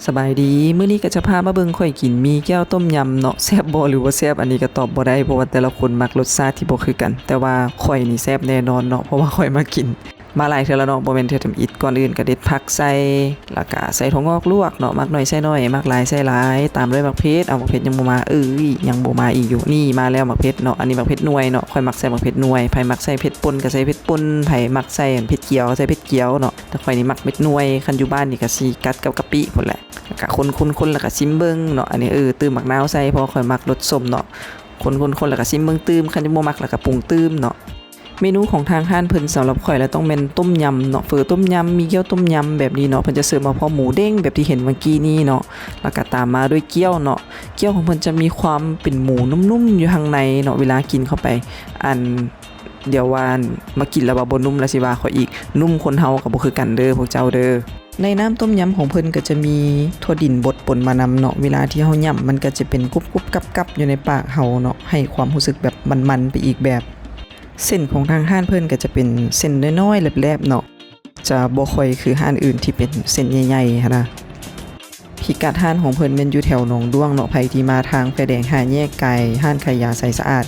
ສະບາຍດີ ມື້ນີ້ກໍຈະພາມາເບິ່ງຂ້ອຍກິນໝີ່ແຈ່ວຕົ້ມຍຳເນາະ. ແຊບບໍ່ ຫຼື ບໍ່ແຊບ ອັນນີ້ກໍຕອບບໍ່ໄດ້ ເພາະວ່າແຕ່ລະຄົນມັກລົດຊາດທີ່ບໍ່ຄືກັນ, ແຕ່ວ່າຂ້ອຍນີ້ແຊບແນ່ນອນເນາະ ເພາະວ່າຂ້ອຍມາກິນມາຫຼາຍເທື່ອແລ້ວເນາະ ບໍ່ແມ່ນເທື່ອທຳອິດ. ກ່ອນອື່ນກໍເດັດຜັກໃສ່ ແລ້ວກໍໃສ່ຖົ່ວງອກລວກເນາະ ມັກໜ້ອຍໃສ່ໜ້ອຍ ມັກຫຼາຍໃສ່ຫຼາຍ ຕາມດ້ວຍໝາກເຜັດ. ເອົາ ໝາກເຜັດຍັງບໍ່ມາ ເອີຍ ຍັງບໍ່ມາອີກຢູ່. ນີ້ມາແລ້ວໝາກເຜັດເນາະ ອັນນີ້ໝາກເຜັດໜ່ວຍເນາະ ຂ້ອຍມັກໃສ່ໝາກເຜັດໜ່ວຍ. ໃຜມັກໃສ່ເຜັດປົ່ນກໍໃສ່ເຜັດປົ່ນ ໃຜມັກໃສ່ເຜັດກຽວໃສ່ເຜັດກຽວເນາະ ແຕ່ຂ້ອຍນີ້ມັກເຜັດໜ່ວຍ. ຄັນຢູ່ບ້ານນີ້ກໍຊິກັດກັບກະປິພຸ້ນແຫຼະ. ແລ້ວກະຄົນໆໆ ແລ້ວກະຊິມເບິ່ງເນາະ. ອັນນີ້ ເອີ ຕື່ມໝາກນາວໃສ່ ເພາະວ່າຂ້ອຍມັກລົດສົ້ມເນາະ. ຄົນໆໆ ແລ້ວກະຊິມເບິ່ງຕື່ມ ຄັນບໍ່ມັກແລ້ວກະປຸງຕື່ມເນາະ. ເມນູຂອງທາງຮ້ານເພິ່ນ ສຳລັບຂ້ອຍແລ້ວຕ້ອງແມ່ນຕົ້ມຍຳເນາະ ເຝີຕົ້ມຍຳ ໝີ່ແຈ່ວຕົ້ມຍຳແບບນີ້ເນາະ. ເພິ່ນຈະເສີບມາພ້ອມໝູເດ້ງແບບທີ່ເຫັນເມື່ອກີ້ນີ້ເນາະ ແລ້ວກະຕາມມາດ້ວຍກຽວເນາະ. ກຽວຂອງເພິ່ນຈະມີຄວາມເປັນໝູນຸ້ມໆ ຢູ່ຂ້າງໃນເນາະ ເວລາກິນເຂົ້າໄປ. ອັນ ດຽວວ່າມາກິນແລ້ວວ່າບໍ່ນຸ້ມແລ້ວຊິວ່າຂ້ອຍອີກ ນຸ້ມຄົນເຮົາກໍບໍ່ຄືກັນເດີພວກເຈົ້າເດີ. ໃນນ້ຳຕົ້ມຍຳຂອງເພິ່ນກໍຈະມີຖົ່ວດິນບົດປົນມານຳເນາະ ເວລາທີ່ເຮົາຫຍ້ຳມັນກໍຈະເປັນກຸບໆກັບໆຢູ່ໃນປາກເຮົາເນາະ ໃຫ້ຄວາມຮູ້ສຶກແບບມັນໆໄປອີກແບບ. ເສັ້ນຂອງທາງຮ້ານເພິ່ນກໍຈະເປັນເສັ້ນນ້ອຍໆແຫຼບໆເນາະ ຈະບໍ່ຄ່ອຍຄືຮ້ານອື່ນທີ່ເປັນເສັ້ນໃຫຍ່ໆຫັ້ນນະ. ພິກັດຮ້ານຂອງເພິ່ນແມ່ນຢູ່ແຖວໜອງດ້ວງເນາະ ໃຜທີ່ມາທາງໄຟແດງຫ້າແຍກກາຍຮ້ານຂາຍຢາໃສສະອາດ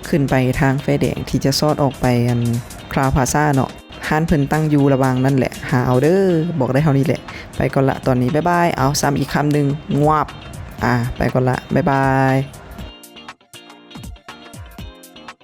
ຂຶ້ນໄປທາງໄຟແດງທີ່ຈະສອດອອກໄປອັນ Crowne Plaza ເນາະ. ຮ້ານເພິ່ນຕັ້ງຢູ່ລະຫວ່າງນັ້ນແຫຼະ ຫາເອົາເດີ ບອກໄດ້ເທົ່ານີ້ແຫຼະ. ໄປກ່ອນລະຕອນນີ້ ບາຍບາຍ. ເອົາ ຊ້ຳອີກຄຳໜຶ່ງ ງວບ ອາ ໄປກ່ອນລະ ບາຍບາຍ.